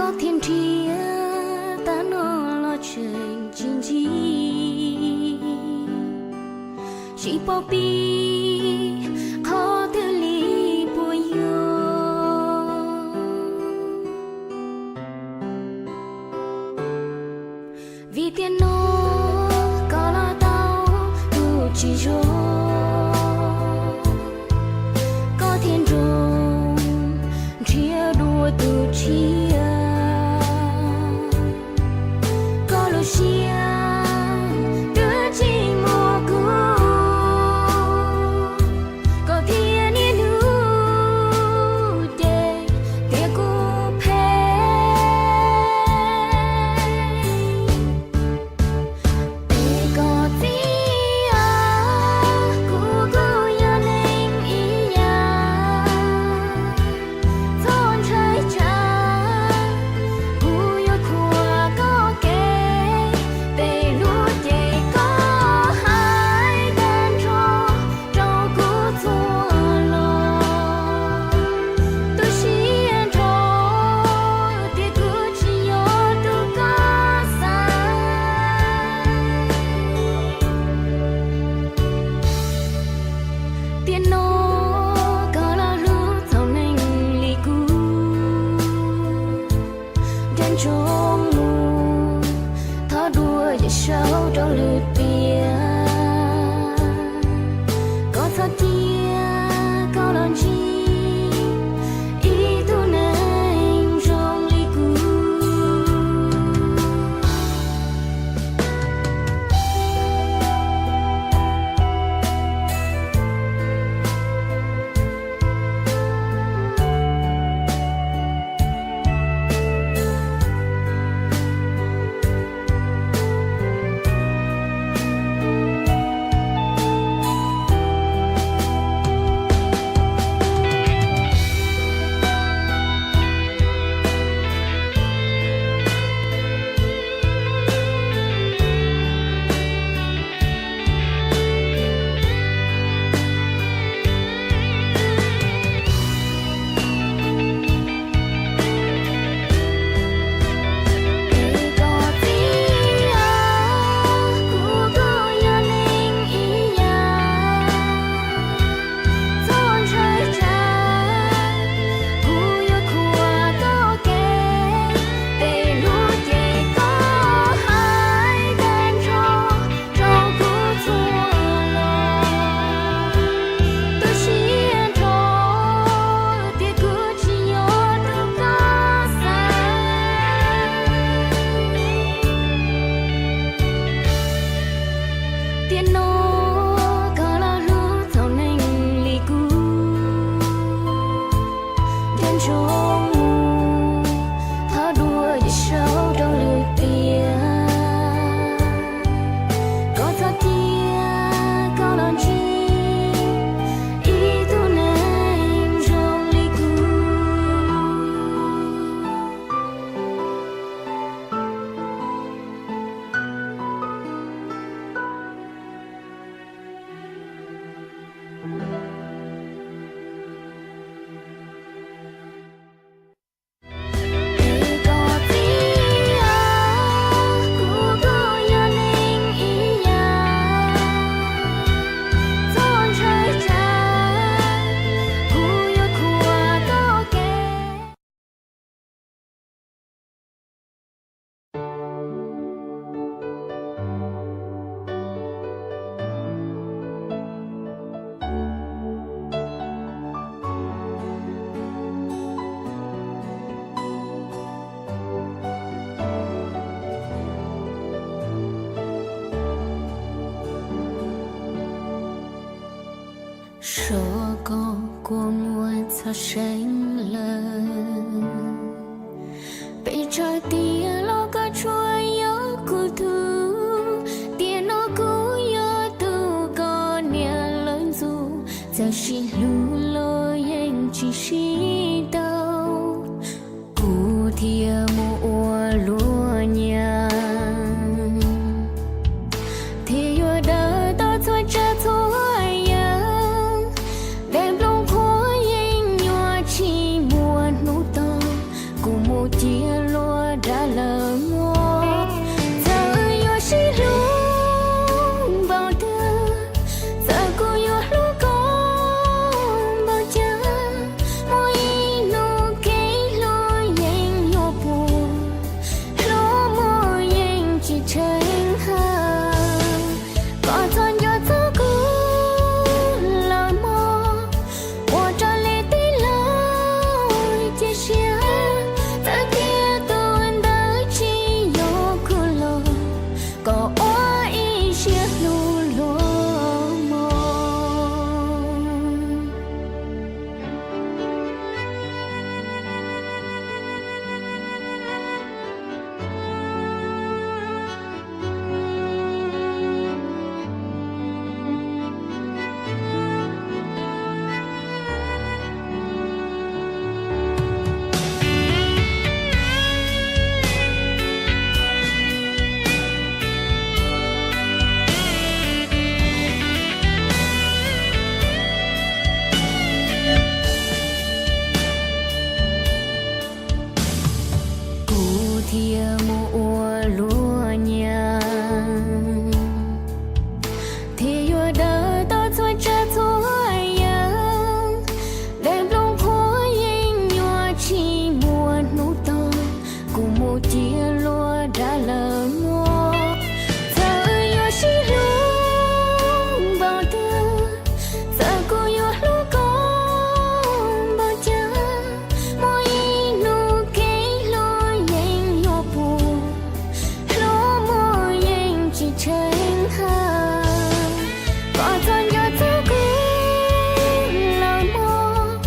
Koj thiaj nrhiav tag no los tseem tsis ntsib, tsis paub pib qhov twg li puas yog. Vim tiam no koj los tau tus tsis zoo, koj thiaj nrog nrhiav dua tus tshiab. Koj lub siab twb tsis muaj kuv, koj thiaj niaj hnub cem tias kuv phem. Es koj txiv, kuv kuj yog neeg ib yam, txhob ntshai tsam, kuv yuav khuam koj kev. Tej lus cem koj hais tag nrho rau kuv txhua los, tu siab nrho tias kuv tsis yog tus koj xav. Tiam no koj los hlub txom neeg li kuv, nco ntsoov mus thov dua yawm saub rau lwm tiam. Koj txhob cia koj los ntsib ib tug neeg zoo li kuv. Txhob ntshai tsam, kuv yuav khuam koj kev. Tej lus cem koj hais tag nrho rau kuv txhua los, tu siab nrho tias kuv tsis yog tus koj xav. Tiam no koj los hlub txom neeg li kuv, nco ntsoov mus thov dua yawm saub rau lwm tiam. Koj txhob cia koj los ntsib ib tug neeg zoo li kuv. Sov koj kua muag txog seeb lawm, peb tsawg tiam los koj tsuas yog kuv tug. Tiam no kuv yog tus koj niam lawv ntxub, txawm sib hlub los yeej tsis sib tau. Kuv thiaj mus ua luag nyiam, thiaj yuav daws tau txhua tsav txhua yam. Daim nplooj qhuav yeej nyuaj tsis muaj hnub tag, kuv mus ci ntsia luag dab laug muag. Txawm yuav sib hlub npaum twg, txawm kuv yuav hlub koj npaum cas, muaj ib hnub kev hlub yeej yuav puas, hlub muaj yeej tsis tsheej hawm. Koj txhob nco txog kuv lawm mog, ua rau li tij laug cia siab, txawm tias tus ntawd tsis yog kuv los, kom ua ib siab hlub luag mog. Kuv thiaj mus ua luag nyiam, thiaj yuav daws tau txhua tsav txhua yam. Daim nplooj qhuav yeej yuav tsis muaj hnub tag, kuv mus cia luag dab laug muag. Txawm yuav sib hlub npaum twg, txawm kuv yuav hlub koj npaum cas, muaj ib hnub kev hlub yeej yuav puas, hlub muaj yeej tsis tsheej hawm. Koj txhob nco txog kuv lawm mog,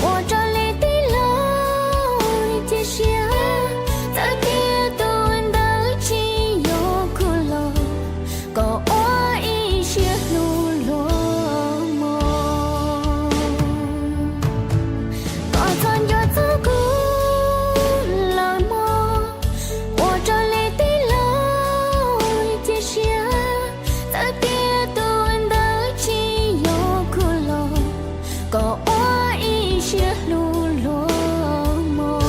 ua rau li tij laug cia siab, txawm tias tus ntawd tsis yog kuv los, kom ua ib siab hlub luag mog. Koj txhob nco txog kuv lawm mog, ua rau li tij laug cia siab, txawm tias tus ntawd tsis yog kuv los, kom ua ib siab hlub luag mog.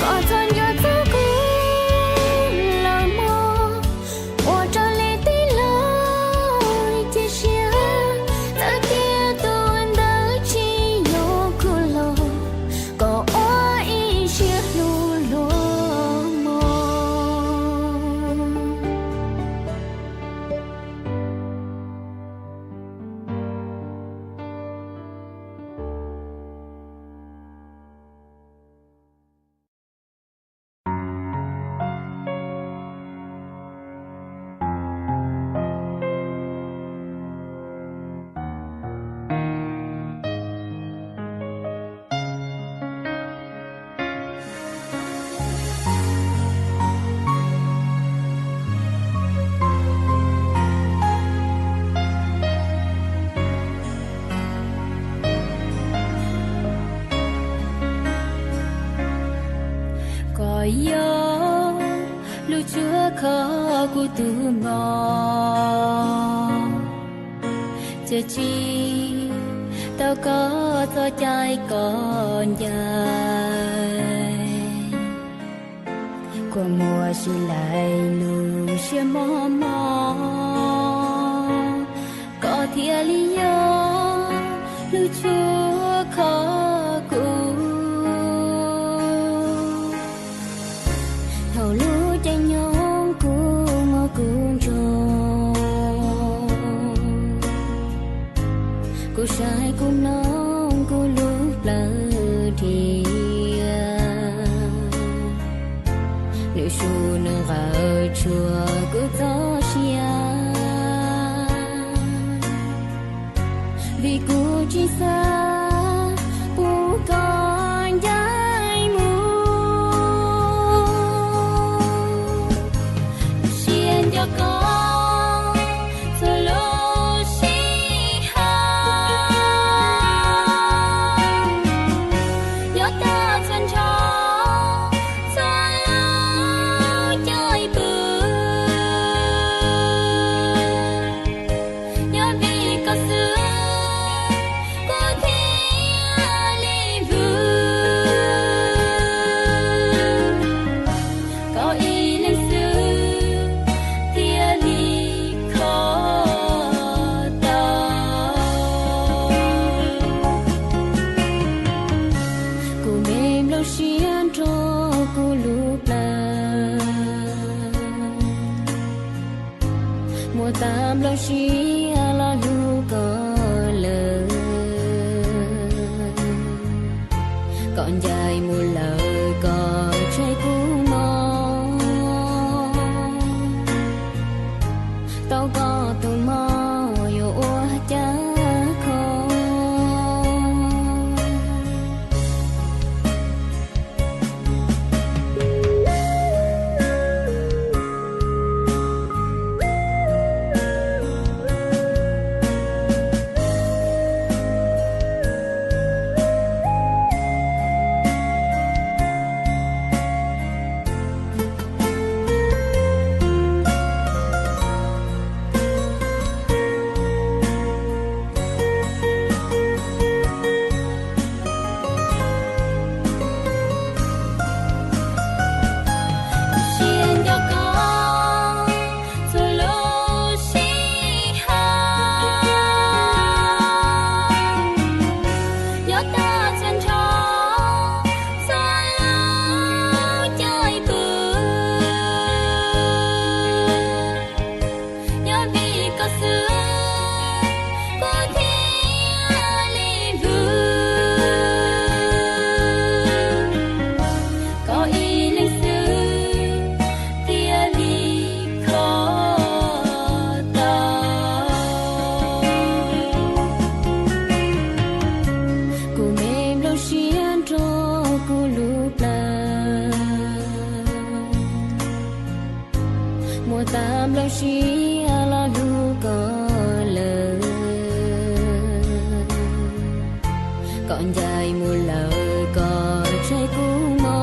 Koj txhob nco txog kuv lawm mog, ua rau li tij laug cia siab, txawm tias tus ntawd tsis yog kuv los, kom ua ib siab hlub luag mog. Koj yog lub tshuaj kho kuv tus mog, ces tsis tau koj txoj cai koj ncaim. Kua muag sib laim lub siab mos mos, koj thiaj li yog lub tshuaj kho kuv. Thaum lub caij nyoog kuv muaj kuv ntsoo, kuv saib kuv noog kuv lub plawv dhia, nws su nws nqawm tshuav kuv txoj sia. Vim kuv tsis xav pub koj ncaim mus, siab nco koj txhua lub sij hawm. Nyob tag txhua ntsho txhua lub cai pw, nyob vim koj xwb kuv thiaj Tag nplooj siab los hlub koj lawm, koj ncaim mus lawm koj tseg kuv mog. Tau koj tus mog yuav ua cas kho. Siab nco koj txhua lub sij hawm, nyob tag txhua nrho txhua lub caij pw. Nyob vim koj xwb kuv thiaj li hlub, koj ib leeg xwb thiaj li kho tau. Kuv me nplooj siab nrog kuv lub plawv, muaj tag nplooj siab los hlub koj lawm, koj ncaim mus lawm koj tseg kuv mog.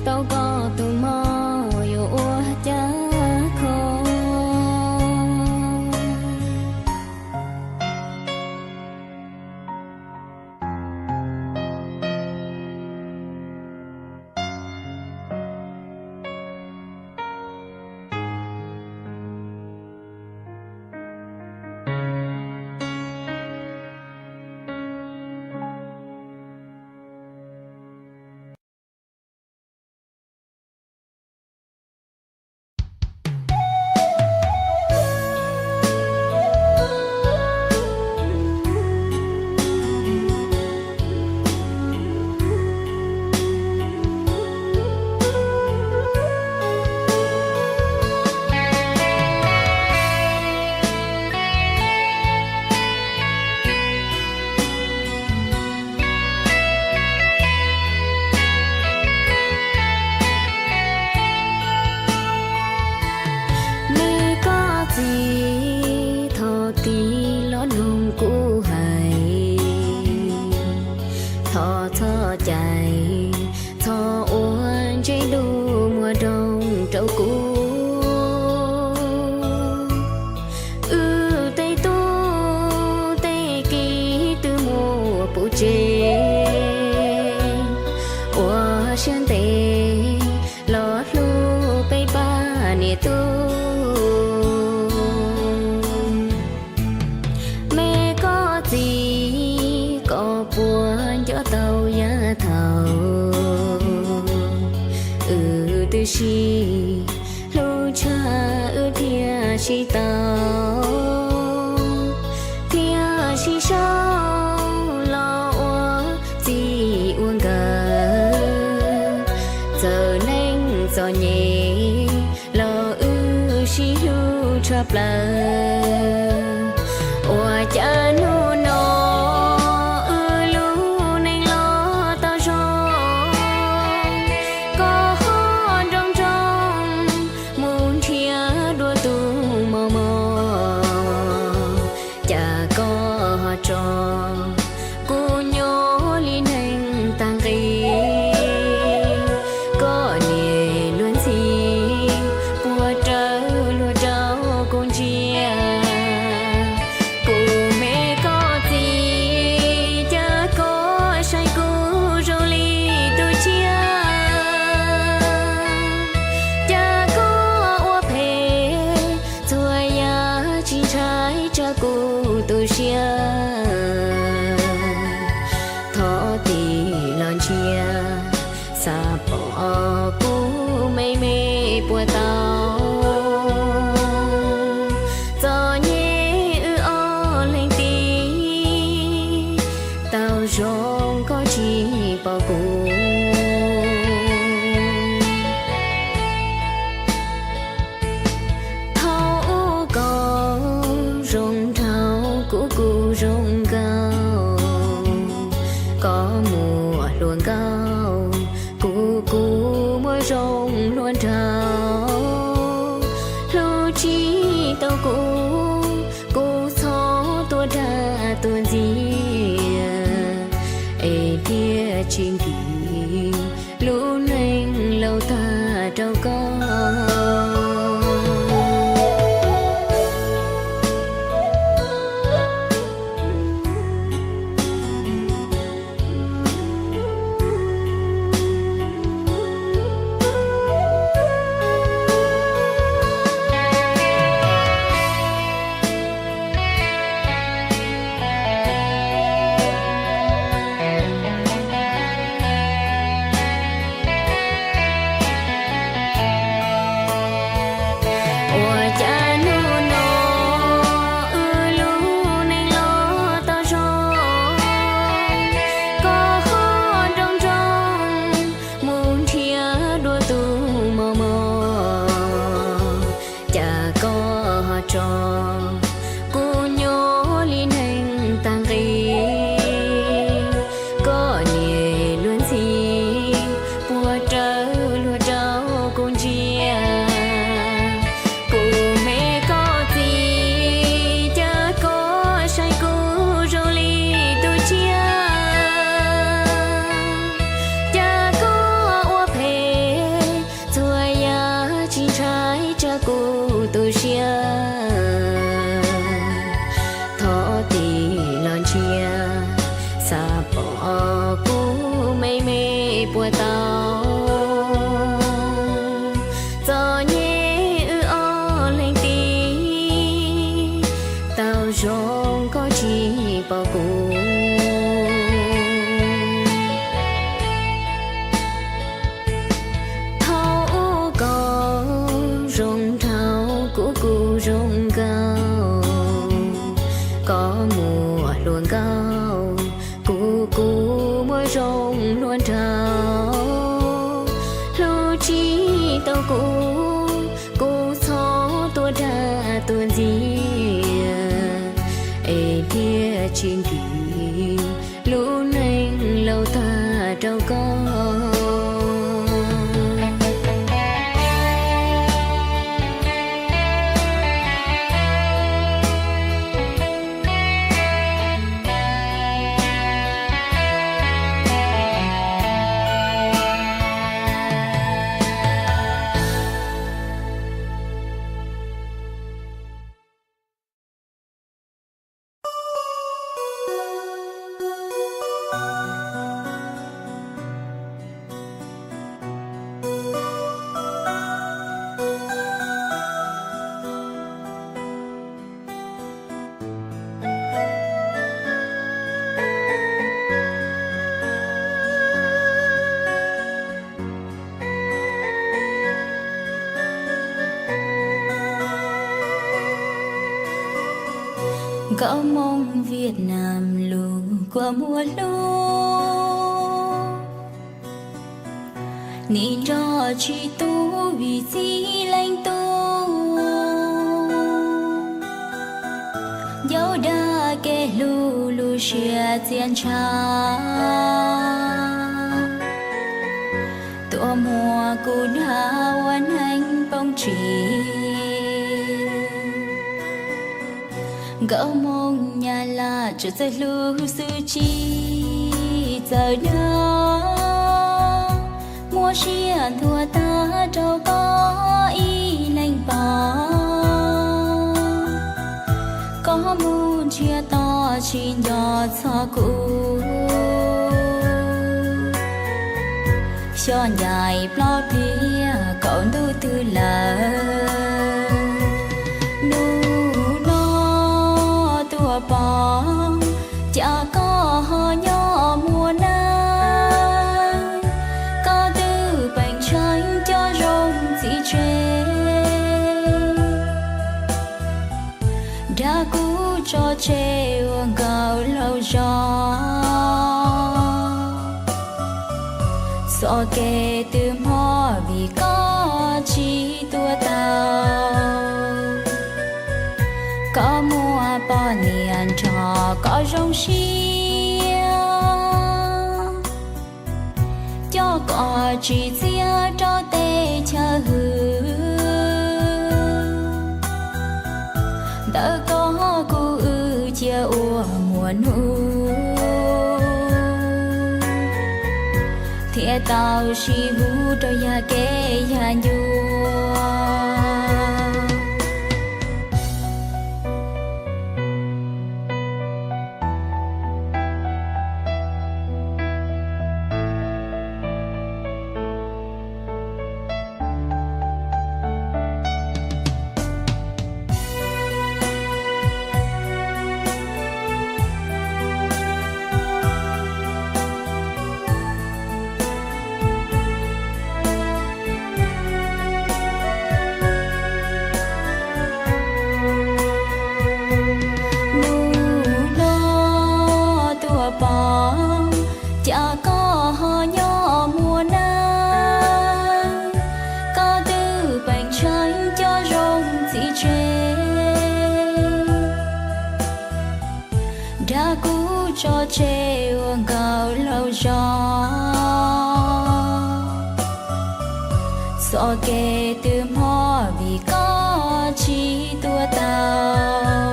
Tau koj tus mog yuav ua cas kho. Me koj txiv, thov tig los mloog kuv hais, thov txhob cais, txhob ua ntsej lus muag nroog rau kuv. Wb tej tub tej kiv twb muaj puv tsev, ua siab ntev los hlub peb pab niam tub. Me koj txiv, koj puas nco tau yav thaum wb twb sib hlub tshaj wb thiaj sib tau, thiaj sib sau los ua txij ua nkawm. Txawm neej txom nyem los wb sib hlub tshaj plaws. Ua cas hnub no wb lub neej los tau zoo, koj ho nroo nroo mus nrhiav dua tus mos mos, cas koj ho tso kuv nyob li neeg tag nqi. Koj niam luag ntxhi puas raws luag rau kuv ntsia, kuv me kuv. Thaum ub koj zoo nraug kuv kuj zoo nkauj, koj muaj hluas nkauj kuv kuj muaj zoo hluas nraug. Hlub tsis tau kuv, kuv txhob tuaj dag tuaj ntxias, es thiaj tsis nkim lub neej laus tag rau koj. Ua cas hnub no wb lub neej los tau zoo, koj ho nroo nroo mus nrhiav dua tus mos mos, cas koj ho tso kuv nyob li neeg tag nqi. Koj niam luag ntxhi puag rawv luag rau kuv ntsia, kuv me koj txiv, cas koj saib kuv zoo li tus tsiaj, cas koj ua phem txhua yam tsis ntshai tsam kuv tu siab. Thov tig los ntsia, xav pom kuv me me puas tau, txom nyem wb ob leeg tid, tau zoo koj tsis pom kuv. Thaum ub koj zoo nraug kuv kuj zoo nkauj, koj muaj hluas nkauj kuv kuj muaj zoo hluas nraug. Hlub tsis tau kuv, kuv txhob tuaj dag tuaj ntxias, es thiaj tsis nkim lub neej laus tag rau koj. Nkauj Hmoob Viaj Nam lus kua muag hlub, nim no tsis tu vim txij leej tub, ncauj dag kev hlub lub siab txiaj ntshav, tuaj muab kuv dag ua neeg poob tsis. Nkauj Hmoob Nyab Laj tseem txawj hlub xwb tsis txawj dag, muab siab ntuag tag rau koj ib leeg pom. Koj mus ntsiag to tsis nco txog kuv, xyov ncaim plaub pliag kaum ntuj twg lawm. Hnub no tuaj pom, cas koj ho nyob muaj neeg, koj twb peem tsheej cov zoo txiv tseg, dag kuv tso tseg ua nkauj laus zog. Txoj kev tw hmo vim koj tsis tuaj tau, koj muaj poj niam nrog koj zoo siab, coj koj tsim txiaj rau teb chaws hwm. Ntawm koj kuv wb cia ua muaj hnub, thiaj tau sib hlub rau yam kev yam ncua. Hnub no tuaj pom cas koj ho nyob muaj neej, koj twb peem tsheej cov zoo txiv tseg, nrog kuv tso tseg ua nkauj laug zog. Txoj kev tw hmo vim koj tsis tuaj tau,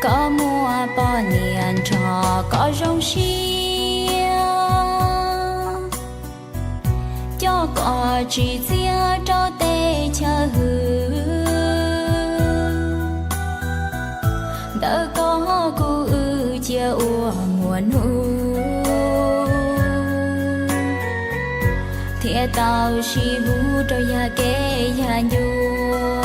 koj muaj poj niam nrog koj zoo siab, coj koj tsim txiaj rau teb chaws hwm. Ntawm koj kuv wb cia ua muaj hnub, thiaj tau sib hlub rau yam kev yam ncua.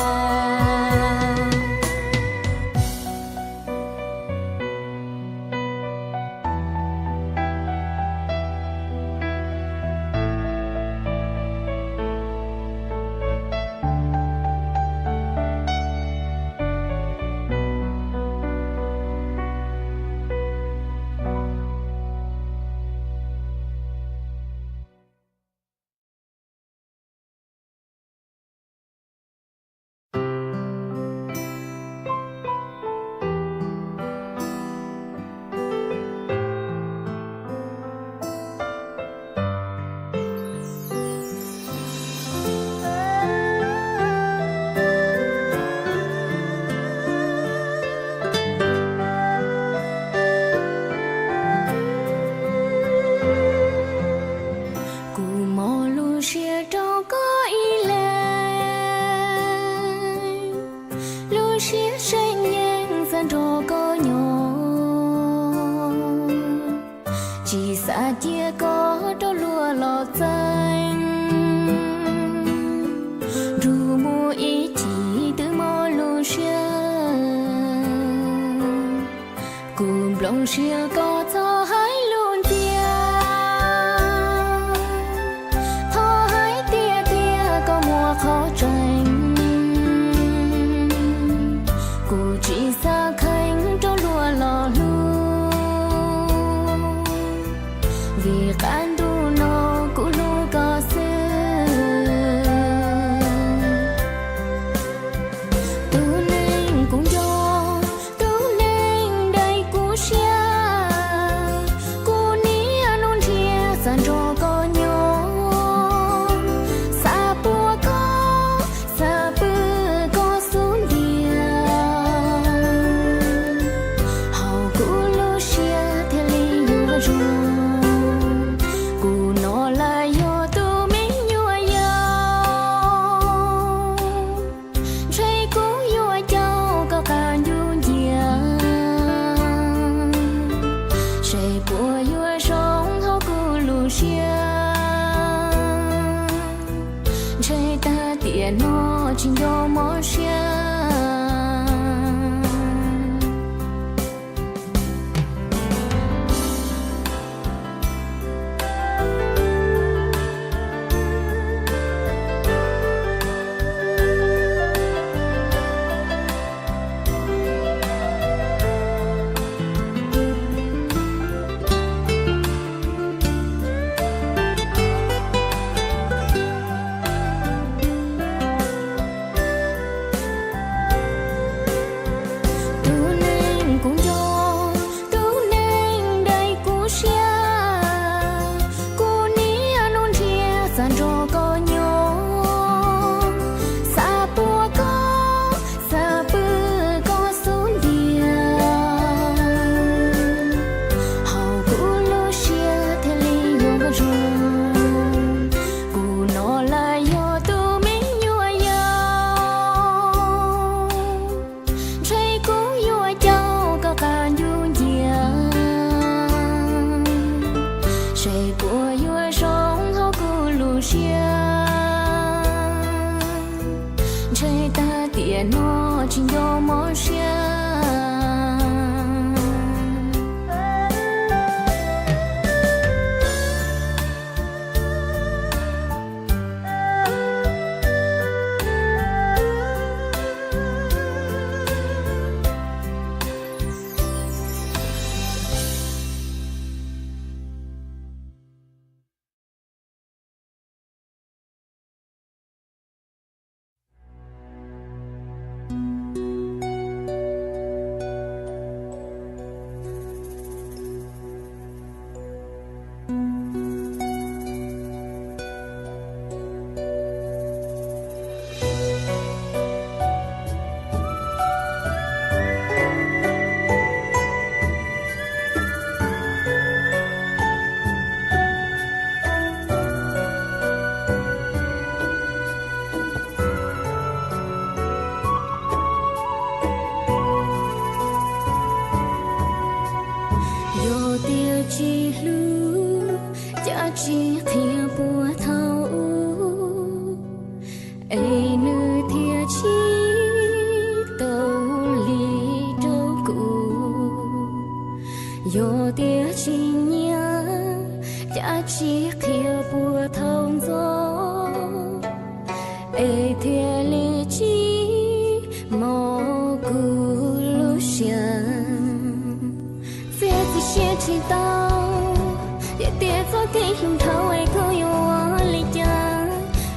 Kuv muaj lub siab rau koj ib leeg, lub siab seem yeej xav nrog koj nyob, tsis xav cia koj rov luag los txeeb. Nrug mus ib chim twb muaj lub siab, kuv nplooj siab koj txhob hais lus ntxias, thov hais tiag tiag koj muaj qhov tseeb. Kuv tsis xav kheev rov luag los hlub, vim qab ntuj no kuv hlub koj xwb. Tus neeg kuv nco, tus neeg dai kuv siab, kuv niaj hnub nrhiav xav nrog koj nyob, xav puag koj, xav pw koj xub ntiag, hauv kuv lub siab thiaj li yuav zoo. Kuv no lam yog tus me nyuam yaus, ntshe kuv yuav caum koj qab ncuj ncias, seb puas yuav zoo hauv kuv lub siab. Ntshe puas yuav zoo hauv kuv lub siab, ntshe tag tiam no tsis nco mob siab. Yog tias tsis hlub, cas tsis qhia puas thaum ub, es nws thiaj tsis tau li rau kuv. Yog tias tsis nyiam, cas tsis qhia puas thaum ntxov, es thiaj li tsis mob kuv lub siab. Txiav txim siab tsis tau, yog tias txoj kev hlub dhau es kuv yuav ua li cas?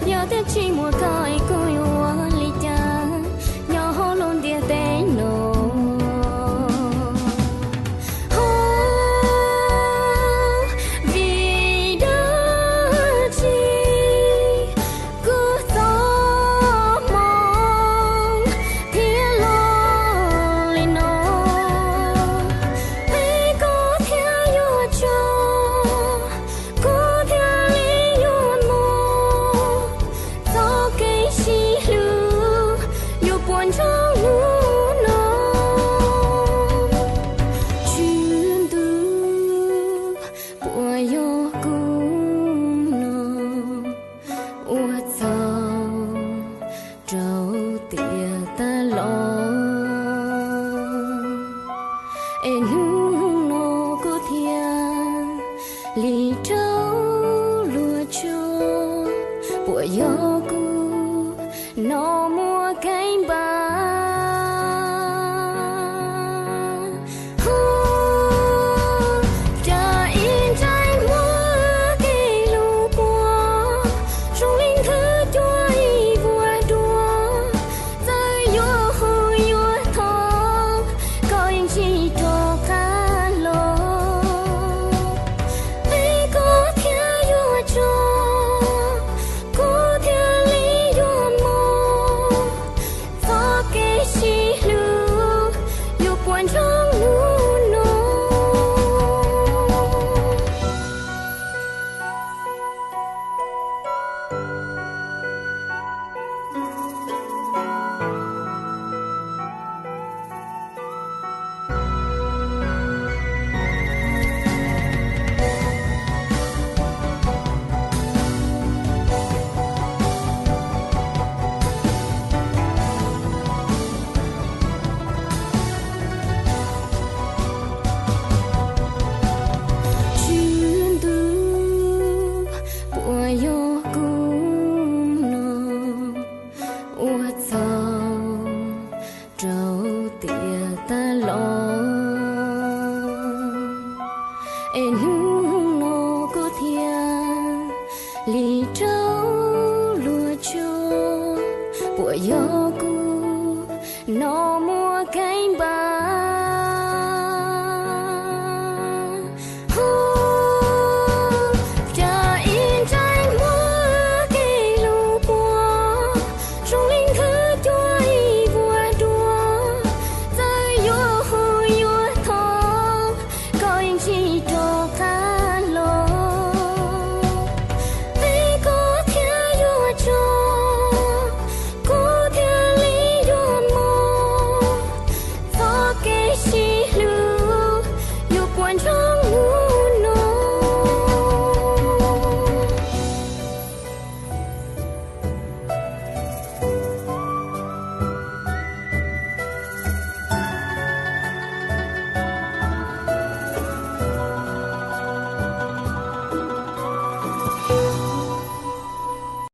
Yog tias tsis muaj koj es kuv yuav ua li cas nyob hauv lub ntiaj teb no? Ho vim dab tsi kuv txoj hmoov thiaj los li no? Es koj thiaj yuav tso, kuv thiaj li yuav mus, txoj kev sib hlub yuav puas ntsoo hnub no? Tswv ntuj, puas yog kuv no ua txhaum rau tiam tag los? Es hnub no kuv thiaj li raug luag tsuj, puas yog kuv no muaj kev npam? Ho cas ib ntsais muag kev hlub puag zoo li nthwv cuag ib vuag dua, txawm yuav hu yuav thov koj yeej tsis rov qab los. Es koj thiaj yuav tso, kuv thiaj li yuav mus, txoj kev sib hlub yuav puas ntsoo hnub no? Tswv ntuj, puas yog kuv no ua txhaum rau tiam tag los? Es hnub no kuv thiaj li raug luag tsuj, puas yog kuv no muaj kev npam?